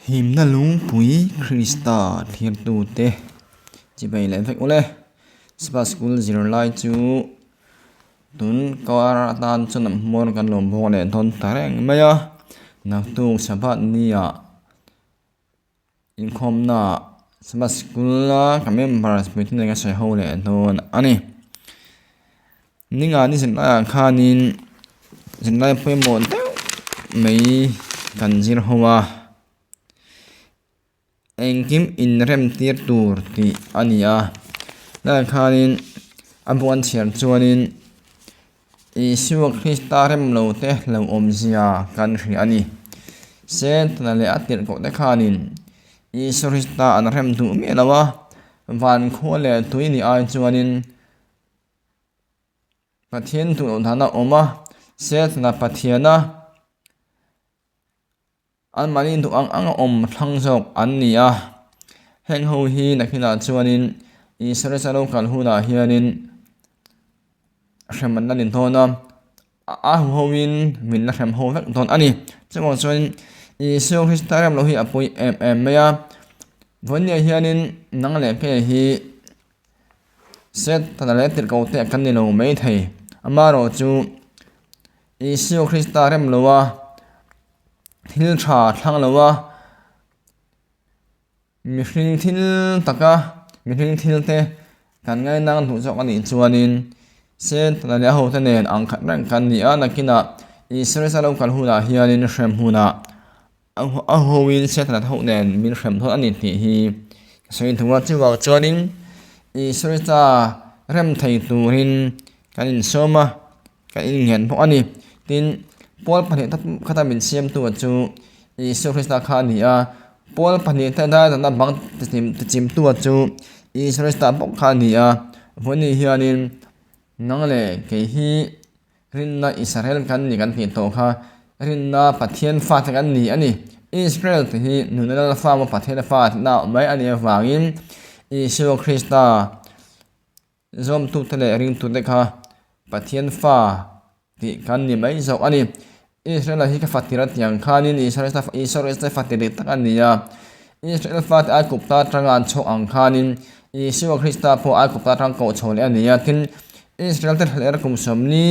Himna lungpui Krista thirtute chibai leh vek ule. Sabbath School zirlai chu tun kar atan chuan an hmuar kan lo bawk leh dawn ta reng mai a. Naktuk Sabbath ni-ah inkhawmnaah Sabbath School-a ka members puitling nen ka sawi ho leh dawn a ni. Ninga ni zirlaiah khanin zirlai pawimawh deuh mai kan zir ho a, engkim inrem tir tur tih a ni a, tunah khanin a bu an chhiar chuanin Isua Krista rem lo te lo awmzia kan hria a ni. Setana leh a tirhkoh te khanin Isua Krista an rem duh miah lo a, van khua leh tui ni ai chuanin. Pathian duh loh dan a awm a, Setana Pathiana anmahni duh ang ang a awm thlang zawk an ni a. Heng ho hi nakinah chuanin Israel lo kal hunah hianin hrem an la ni dawn a, a huhoin min la hrem ho vek dawn a ni. Chuvang chuanin Isua Krista rem loh hi a pawi em em mai a, vawinia hianin nang leh ke hi Setana leh tirhkoh te kan ni lo mai thei. Amaherawh chu Isua Krista rem lo a, thil tha thlang lo a, mihring thil taka mihring thil te kan ngainang duh zawk a nih chuanin Setana leh a hote nen ang khat reng kan ni a, nakinah Isua Krista lo kal hunah hianin hrem hunah A hoin Setana tho nen min hrem dawn a ni tih hi ka sawi duh a, chuvang chuanin Israel-ta rem thei turin kan insawm a, kan inngen bawk a ni. Tin, pawl pahnih khata min siamtu chu Isua Krista kha a ni a, pawl pahnih te daidana bang tichimtu chu Isua Krista bawk kha a ni a, vawiin hianin nang leh kei hi Rinna Israel kan ni kan tih tawh kha rinna Pathian fate kan ni a ni. Israel te hi nuna lal fa emaw Pathian fa tihna mai a nih avangin Isua Krista zawmtute leh ringtute kha Pathian fa tih kan ni mai zawk a ni. Israel hi ka fatir a tih ang khanin Isua Krista fatir dik tak a ni a. Israel fate Aikupta atanga an chhuak ang khanin Isua Krista pawh Aikupta atang koh chho leh a ni a. Tin, Israel te thlaler kum sawmni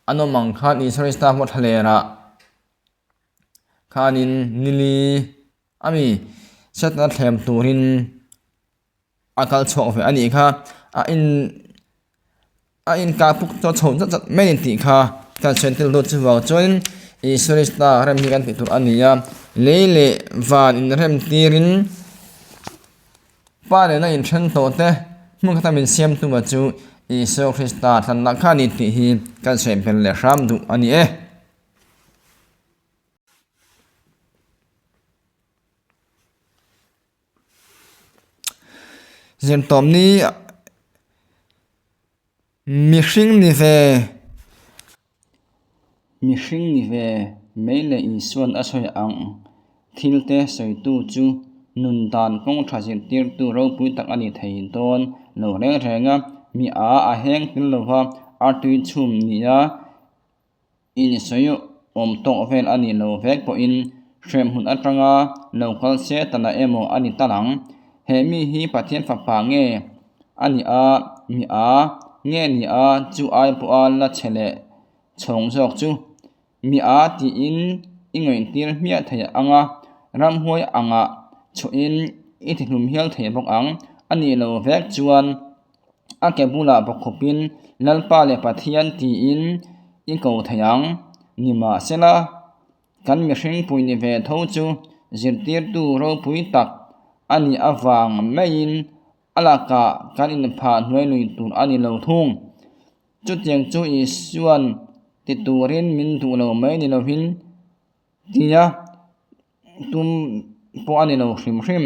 an awm ang khan Isua Krista pawh thlalerah khanin nili a mi Setana thlem turin a kal chhuak ve a nih kha. A in a inkah puk chaw chho zat zat mai a ni tih kha kan sawi tel dawn chuvang chuanin Isua Krista rem hi kan tih tur a ni a, lei leh van inrem tirin. Pa nena inthen tawh te hmun khata min siam tuma chu Isua Krista thlanna kha a ni tih hi kan sawi hmel leh hram duh a ni e. Zirtawpni mihring ni ve. Mihring ni ve mai leh Isua'n a sawi ang thilte sawitu chu nun dan kawng tha zirtirtu ropui tak a ni thei dawn lo reng reng a, mi a a heng tel lova artui chhum nia insawi awm tawk vel a ni lo vek pawhin hremhmun atanga lo kal se tana emaw a ni tal ang. He mi hi Pathian fapa nge a ni a, mi a nge ni a chu ai pawha la chhe leh chhawng zawk chu mi a tiin i ngaihtir hmiah thei ang a, ramhuai angah chhuahin i tihlum hial thei bawk ang. A nih lo vek chuan a ke bulah bawkkhawpin Lalpa leh Pathian tiin i ko thei ang. Nimahsela. Kan mihring pui ni ve tho chu zirtirtu ropui tak a nih avang maiin a lakah kan inphah hnuai lui tur a ni lo thung. Chutiang chu Isua'n ti turin min duh lo mai ni lovin tia tum pawh a ni lo hrim hrim.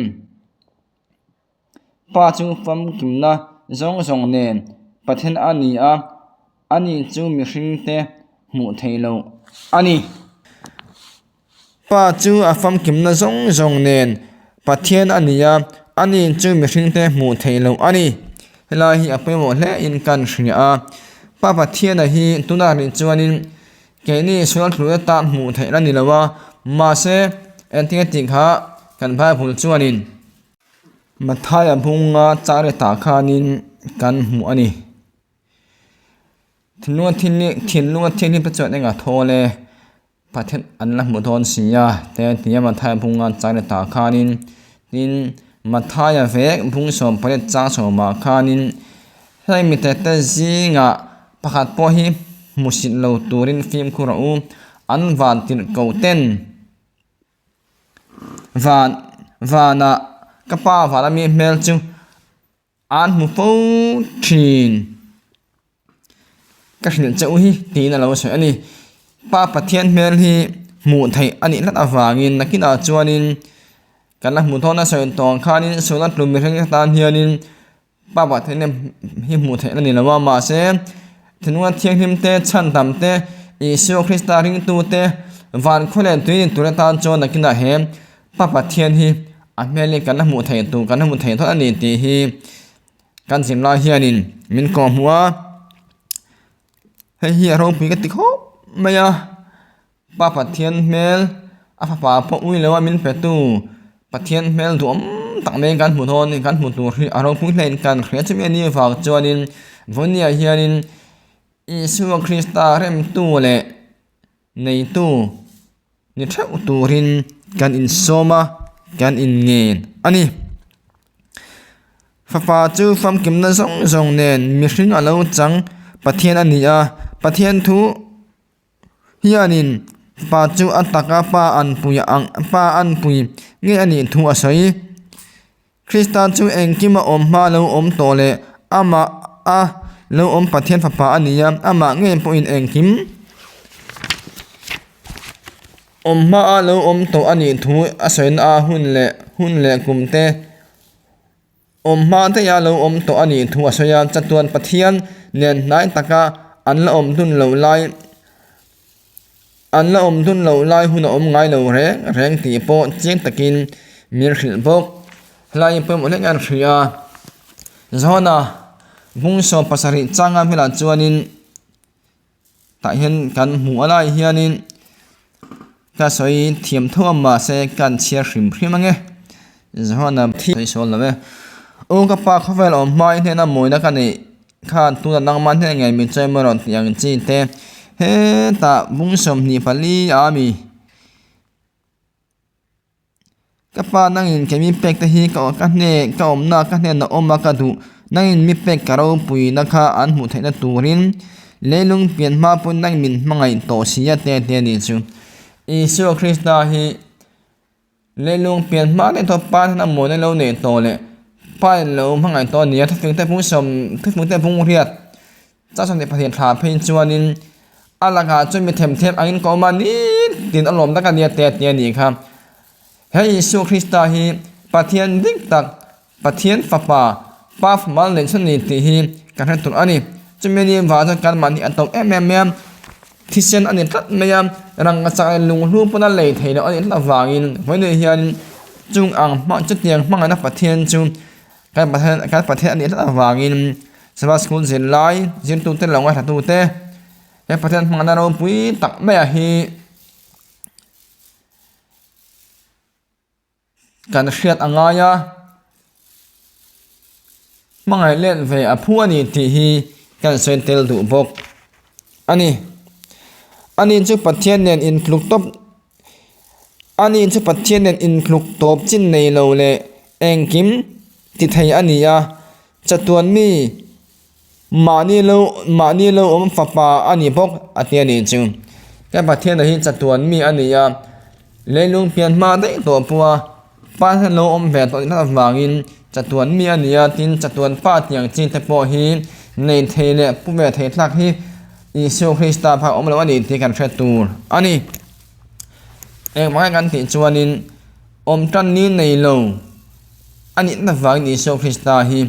Pa chu famkimna zawng zawng nen Pathian a ni a, ani chu mihringte hmuh theih loh a ni. Pa chu a famkimna zawng zawng nen Pathian a ni a, ani chu mihringte hmuh theih loh a ni. Helai hi a pawimawh hle in kan hria a, Pa Pathiana hi tunah rih chuanin keini sual thlute tan hmuh theih la ni lo a, mahse. Engtin a tih kha kan Bible chuanin Mathaia bunga changletah khanin kan hmu a ni. Thinlunga thinlunga thianghlim te chuan engah thawl e, Pathian an la hmu dawn si a te a ti a Mathaia bunga changletah khanin tin Mathaia vek bung 18 chang sawmah khanin heng mitete zingah pakhat pawh hi hmusit lo turin fimkhur a u an van tirh ko ten. Van vanah ka pa vana mi hmel chu an hmu fo thin. Ka hrilh che u hi tiin a lo sawi a ni. Pa Pathian hmel hi hmuh theih a nih hlat avangin nakinah chuanin kan la hmuh dawn a sawi tawh ang khanin sualna tlum mihring atan hianin Pa Pathian hi hmuh theih a ni lo a, mahse thinlunga thianghlim te, chhandam te, Isua Krista ringtu te, van khaw leh tui ni tur atan chuan nakinah he Pa Pathian hi a hmel hi kan la hmuh theih tur kan la hmu thei tawh a ni tih hi kan zirlai hianin min kawhhmuh a, hei hi a ropui ka ti khawp mai a. Pa Pathian hmel a fapa pawh ui lo a min pe tu Pathian hmel duhawm tak mai kan hmu dawn kan hmu tur hi a ropui hle in kan hria chumi a nih vang chuanin vawinia hianin Isua Krista remtu leh neitu ni theuh turin kan insawm a kan inngen a ni. Fapa chu famkimna zawng zawng nen mihring a lo chang Pathian a ni a Pathian thu. Hianin pa chu a taka pa an pui ang pa an pui ngei a nih thu a sawi. Krista chu engkim a awm hma lo awm tawh leh amah a lo awm Pathian fapa a ni a, amah ngei pawhin engkim awm hma a lo awm tawh a nih thu a sawina a hun leh hun leh kum te Awm hma daih a lo awm tawh a nih thu a sawi a, chatuan Pathian nen hnai taka an la awm dun lo lai an la awm dun lo lai hun a awm ngai lo reng reng tih pawh chiang takin min hrilh bawk. Helai pawimawh hle an hrilh a, Johana bung 70 changa hmelah chuanin tah hian kan hmuh a lai hianin ka sawi thiam tho a mahse kan chhiar hrim hrim ange Johana thi sawi sawl lo e aw ka pa khawvel awm hma i hnena mawina ka neih khan tunah nangmah hneh ngei min chawi maw rawn tih ang chi te hetah bung 24 a mi. Ka pa nangin kei mi pek te hi ka ka hne ka awmna ka hnenah awm a ka duh nangin mi pek ka ropuina kha an hmuh theihna turin leilung pian hma pawn nang min hmangaih tawh si a te te a nih chu. Isua Krista hi leilung pian hma daih tawh pa hian a mawina lo neih tawh leh pa in lo hmangaih tawh a ni a thufing te bung sawm thufing te bung riat Chang 24 thla phei chuanin a lakah chuan mi themthem angin ka awm a nitin a lawm tak a nia te a ti a nih kha. He Isua Krista hi Pathian dik tak, Pathian Fapa, Pa Fapa neih chhun a ni tih hi kan hre tur a ni. Chumi ni vang chuan kanmahni a tawk em em mai a, thisen a ni tlat mai a, rangkachak leh lunghlu pawn a lei thei loh a nih tlat avangin vawiin hianin chung ang hmang chutiang hmangaihna Pathian chu Kan Pathian kan Pathian a nih tlat avangin Sabbath School zirlai zirtute lo ngaihthlatute he Pathian hmangaihna ropui tak maiah hi kan hriat a ngai a, hmangaih let ve a phu a ni tih hi kan sawi tel duh bawk a ni. Ani chu Pathian nen intluk tawp Ani chu Pathian nen intluk tawp chin nei lo leh engkim ti thei a ni a, chatuan mi mahni lo mahni lo awm fapa a ni bawk a ti a nih chu. Ka Pathian hi chatuan mi a ni a, leilung pian hma daih tawh pawh a pa hian lo awm ve tawh tlat avangin chatuan mi a ni a, tin chatuan pa tiang chi te pawh hi nei thei leh pu ve thei tlak hi Isua Krista phak awm lo a ni tih kan hre tur a ni. Engvang nge kan tih chuanin awm tan ni nei lo a nih na vangin Isua Krista hi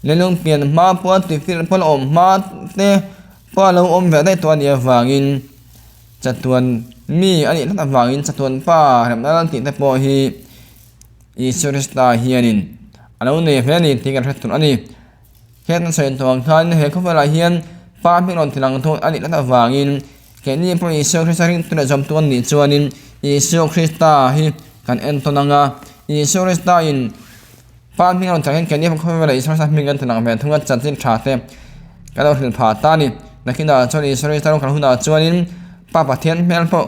leilung pian hma pawha tifir pawh la awm hma te pawh a lo awm ve daih tawh a nih avangin chatuan mi a nih tlat avangin chatuan pa remna lan tih te pawh hi Isua Krista hianin a lo nei hle a ni tih kan hre tur a ni. Heng an sawi tawh ang khan he khawvelah hian pa hming rawn ti lang thung a nih tlat avangin keini pawh Isua Krista ringtu leh zawmtu an nih chuanin Isua Krista hi. kan entawn ang a. Isua Krista in Pa hming a rawn chah hian keini khawvela Isua Krista hming kan tlan ang ve thung a, chanchin tha te kan lo hrilh phah ta a ni. Nakinah chuan Isua Krista rawng kal hunah chuanin Pa Pathian hmel pawh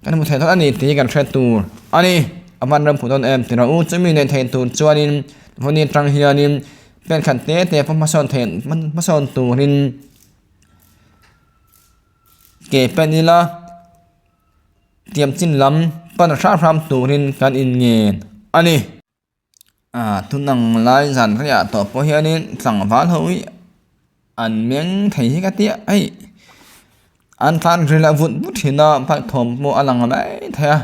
kan hmu thei dawn a ni tih hi kan hre tur a ni. A van ram phu dawn em tih rawh u, chumi nei thei tur chuanin vawni atang hianin pen khat te te pawh hmasawn thei hmasawn turin ke pen ila tiam chin lam pan hrang hrang turin kan inngen a ni. Ah tunang lai zan riah tawh pawh hianin tlangval ho hi an meng thei hi ka tia hei an tan ril a vut vut thin a bike thawm pawh a lang mai thei a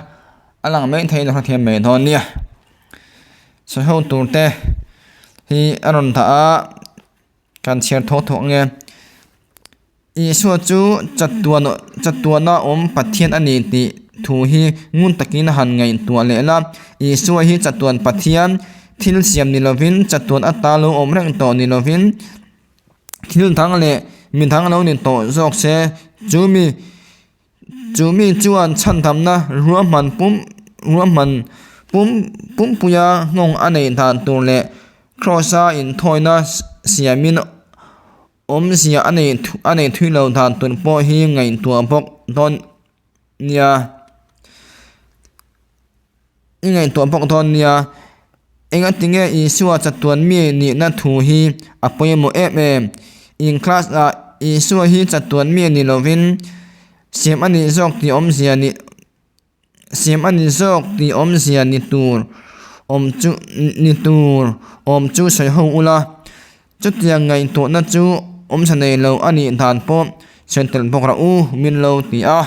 a lang mai thei in a hrethiam mai dawn nia sawi ho tur te hi a rawn dah a. Kan chhiar thaw thaw ang e. Isua chu chatuan chatuana awm Pathian a ni tih thu hi ngun takin a han ngaihtuah leh la. Isua hi chatuan Pathian thil siam ni lovin chatuan ata lo awm reng tawh ni lovin thil dang leh mi dang lo ni tawh zawk se. Chu mi chu mi chuan chhandamna ruahman pum ruahman pum pumpuia nghawng a neih dan tur leh Kraws-a inthawina siamin awmzia a nei a nei thui lo dan tur pawh hi ngaihtuah bawk dawn nia i ngaihtuah bawk dawn nia engatinge Isua chatuan mi nihna thu hi a pawimawh em em in class ah Isua hi chatuan mi ni lovin siam a nih zawk tih awmzia nih. Siam a ni zawk tih awmzia ni tur awm chu ni tur awm chu sawi ho ula, chutiang ngaihtuahna chu awmsa nei lo a nih dan pawh sawi tel bawk rawh u min lo ti a.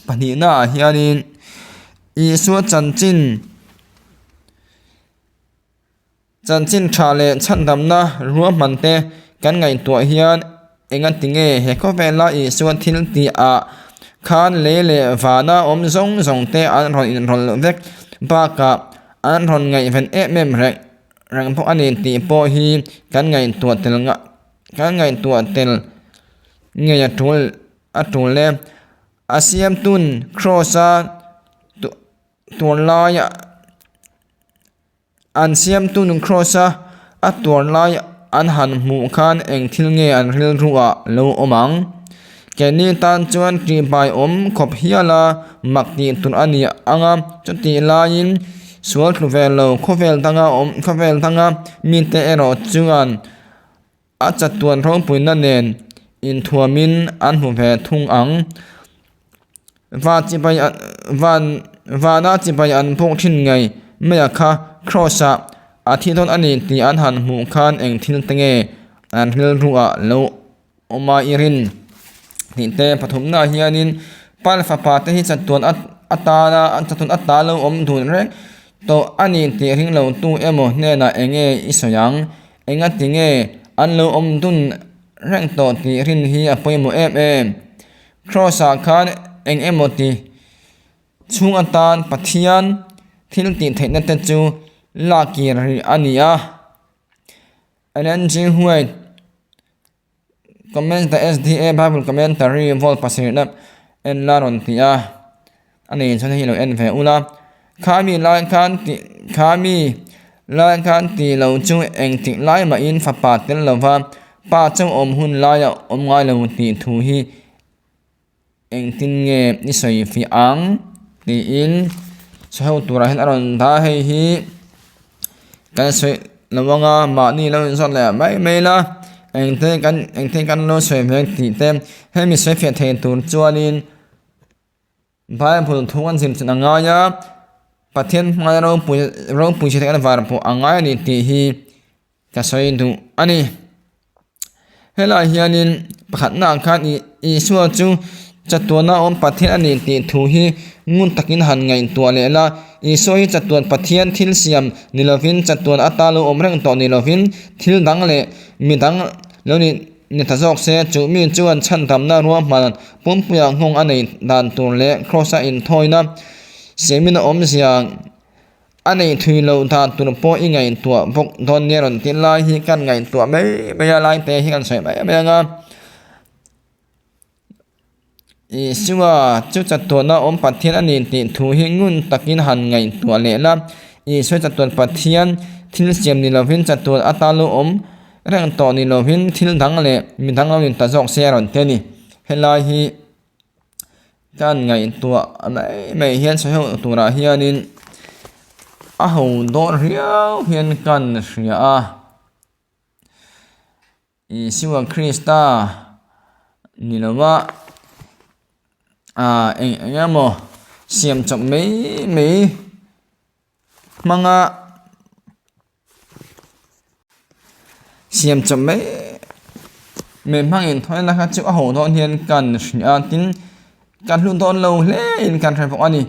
Pahnihnaah hianin Isua chanchin. Chanchin tha leh chhandamna ruahman te kan ngaihtuah hian engati nge he khawvela Isua thil tih ah khan lei leh vana awm zawng zawng te an rawn inrawlh vek bakah an rawn ngaihven em em reng reng bawk a ni tih pawh hi kan ngaihtuah tel kan ngaihtuah tel ngei a tul a tul e. A siamtun kraws a tunlaia. An siamtu nung kraws a a tuar lai an han hmuh khan eng thil nge an rilru ah lo awm ang? Keini tan chuan tihpai awm khawp hial a mak tih tur a ni ang a, chutih laiin sual tlu ve lo khawvel danga awm khawvel danga mite erawh chuan A chatuan ropuina nen inthuamin an hmu ve thung ang. Van chibai an van vana chibai an buk thin ngei mai a kha kraws ah a thi dawn a ni tih an han hmuh khan eng thil te nge an rilru ah lo awm a i rin tih te pathumna ah hianin pa leh fapa te hi chatuan atana chatuan ata lo awm dun reng tawh a ni tih ring lo tu emaw hnenah eng nge i sawi ang. Engati nge an lo awm dun reng tawh tih rin hi a pawimawh em em. Kraws ah khan eng emaw ti chhung atan Pathian thil tih theihna te chu lak kir rih a ni a. Ellen G. White Comments the SDA Bible Commentary Vol pasarihna en la rawn ti a, a nei chuan hei lo en ve ula. Kha mi lai khan tih kha mi lai khan tih lo chu engtik lai mahin fapa tel lova pa chauh awm hun laia awm ngai lo tih thu hi Engtin nge i sawi fiah ang tiin sawi ho turah hian a rawn dah a hei hi kan sawi lo anga mahni lo inzawt leh mai mai la engte kan engte kan lo sawi ve ang tih te hemi sawi fiah thei tur chuanin bible thu an zir chin a ngai a Pathian hmanga ropui ropui si theih an var pawh a ngai a ni tih hi. Ka sawi duh a ni. Helaiah hianin pakhatnaah khan Isua chu chatuana awm Pathian a ni tih thu hi ngun takin han ngaihtuah leh la. Isua hi chatuan Pathian thil siam ni lovin chatuan ata lo awm reng tawh ni lovin thil dang leh mi dang lo ni ni ta zawk se. Chu mi chuan chhandamna ruahman pumpuiah nghawng a nei dan tur leh kraws-a inthawina siamina awmzia A neih thui loh dan tur pawh i ngaihtuah bawk dawn nia rawn ti lai hi kan ngaihtuah mai mai a lai te hi kan sawi mai mai ang a. Isua chu chatuana awm Pathian a ni tih thu hi ngun takin han ngaihtuah leh la. Isua chatuan Pathian thil siam ni lovin chatuan atan lo awm reng tawh ni lovin thil dang leh mi dang lo ni ta zawk se a rawn ti a ni. Helai hi kan ngaihtuah mai mai hian sawi ho turah hianin a ho dawn riau hian kan hria a. Isua Krista ni lova ah eng eng emaw siam chawp mai mai hmanga siam chawp mai mai hmangin thawn kha chu a haw dawn hian kan hria a tin kan hlut dawn lo hle in kan hre bawk a ni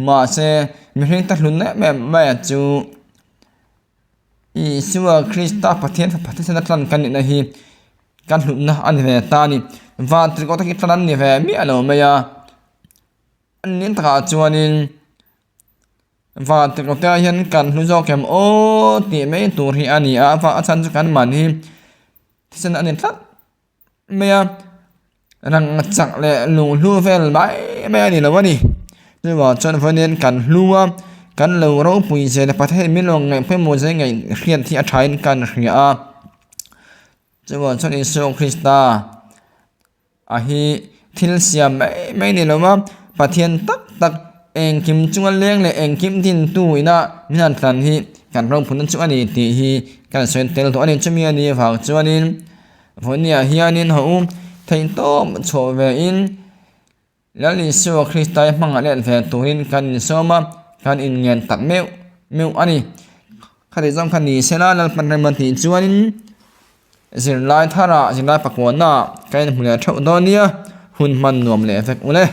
mahse mihring ta hlun em em mai a chu. Isua Krista Pathian fapa thisen a tlan kan nihna hi kan hlutna a ni ve ta a ni. Van tirhkoh te khi tlan an ni ve miah lo mai a, an nih takah chuanin van tirhkoh te ah hian kan hlu zawk em aw tih mai tur hi a ni a, a chhan chu kan mahni thisen a ni tlat. mai a rang chak leh lunghlu vel mai mai a ni lo a ni chuvang chuan vawiin kan hlu a kan lo ropui zel Pathian min lo ngaih pawimawh zel ngaih hriat hi a thain kan hria a chuvang chuan Isua Krista a hi thil siam mai mai a ni lo a Pathian tak tak engkim chunga leng leh engkim dintu ina min han tlan hi kan ropui na chu a ni tih hi kan sawi tel duh a ni chumi a nih avang chuanin. Vawinia hianin haw u theihtawp chhuah vein Lal Isua Kristai hmangah let ve turin kan insawm a, kan inngen tak meuh meuh a ni. Khati zawng kha ni sela Lalpan rem a tih chuanin zirlai tharah zirlai pakuanaah kan inhmu leh theuh dawn nia, hun hman nuam leh vek u le.